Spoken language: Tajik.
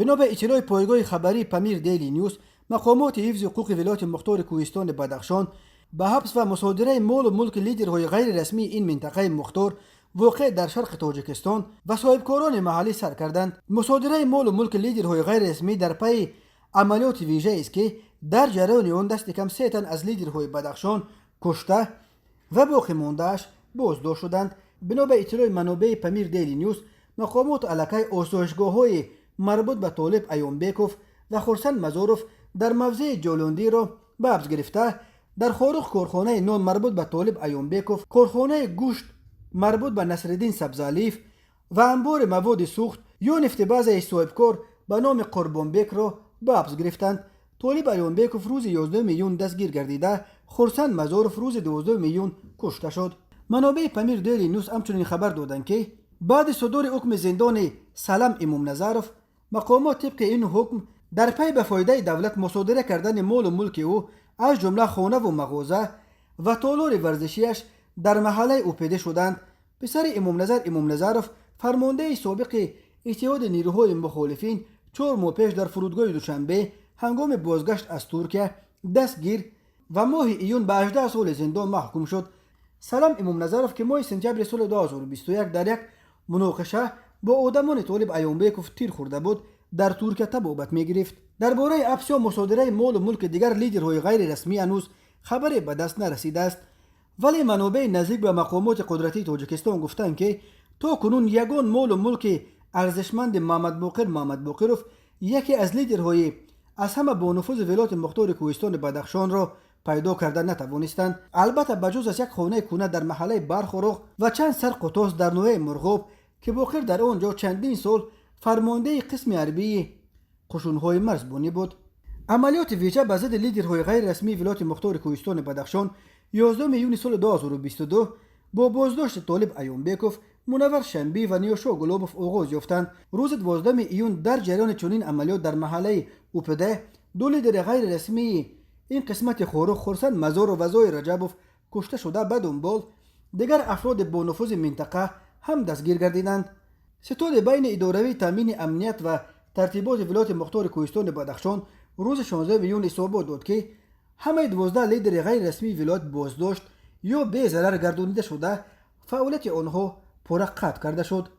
Бино ба иттилои пойгоҳи хабарии Памир Дейли Нюс, мақомоти ҳифзи ҳуқуқи вилояти мухтори кӯҳистони Бадахшон ба ҳабс ва мусодираи молу мулки лидерҳои ғайрирасмии ин минтақаи мухтор, воқеъ дар шарқи Тоҷикистон, ва соҳибкорони маҳаллӣ сар карданд. Мусодираи молу мулки лидерҳои ғайрирасмӣ дар пайи амалиёти вижаест, ки дар ҷараёни он дасти кам се тан аз лидерҳои Бадахшон кушта ва боқимондааш боздошт шуданд. Бино ба иттилои манобеи Памир Дейли Нюс, мақомот аллакай осоишгоҳҳои марбут ба Толиб Аёнбеков ва Хурсанд Мазоров дар мавзеи Ҷолондиро ба ҳабс гирифта, дар Хоруғ корхонаи нон марбут ба Толиб Аёнбеков, корхонаи гӯшт марбут ба Насриддин Сабзалиев ва анбори маводи сӯхт ё нефтебазаи соҳибкор ба номи Қурбонбекро ба ҳабс гирифтанд. Толиб Аёнбеков рӯзи 11 июн дастгир гардида, Хурсанд Мазоров рӯзи 12 июн кушта шуд. Манобеи Памир Дейли Нюс ҳамчунин хабар доданд, ки баъди судури ҳукми зиндони Салам Имомназаров, мақомот тибқи ин ҳукм дар пай ба фоидаи давлат мусодира кардани молу мулки ӯ, аз ҷумла хонаву мағоза ва толори варзишиаш дар маҳаллаи Упеде шуданд. Писари Имомназар Имомназаров, фармондеҳи собиқи Иттиҳоди нирӯҳои мухолифин, 4 моҳ пеш дар фурудгоҳи Душанбе ҳангоми бозгашт аз Туркия дастгир ва моҳи июн ба 18 соли зиндон маҳкум шуд. Салам Имомназаров, ки моҳи сентябри соли 2021 дар як муноқиша бо одамони Толиб Аёнбеков тир хӯрда буд, дар Туркия табобат мегирифт. Дар бораи ҳабс ё мусодираи молу мулки дигар лидерҳои ғайрирасмӣ ҳанӯз хабаре ба даст нарасидааст, вале манобеи наздик ба мақомоти қудратии Тоҷикистон гуфтанд, ки то кунун ягон молу мулки арзишманди Муҳаммадбоқир Муҳаммадбоқиров, яке аз лидерҳои аз ҳама бонуфузи вилояти мухтори кӯҳистони Бадахшонро пайдо карда натавонистанд, албатта, ба ҷуз аз як хонаи кӯна дар маҳаллаи Бархоруғ ва чанд сар қутос дар ноҳияи Мурғоб, ки Боқир дар он ҷо чандин сол фармондеҳи қисми ҳарбии қушунҳои марзбонӣ буд. Амалиёти вижа ба зидди лидерҳои ғайрирасмии вилояти мухтори кӯҳистони Бадахшон 11 июни соли 2022 бо боздошти Толиб Аёнбеков, Мунаввар Шамбӣ ва Ниёшо Гулобов оғоз ёфтанд. Рӯзи 12 июн дар ҷараёни чунин амалиёт дар маҳаллаи Упд ду лидери ғайрирасмии ин қисмати Хоруғ, Хурсанд Мазоров ва Зоир Раҷабов, кушта шуда, ба дунбол дигар афроди бонуфузи минтақа ҳам дастгир гардиданд. Ситоди байни идоравии таъмини амният ва тартиботи вилояти мухтори кӯҳистони Бадахшон рӯзи 16 июн ҳисобот дод, ки ҳамаи 12 лидери ғайрирасмии вилоят боздошт ё безарар гардонида шуда, фаъолияти онҳо пурра қатъ карда шуд.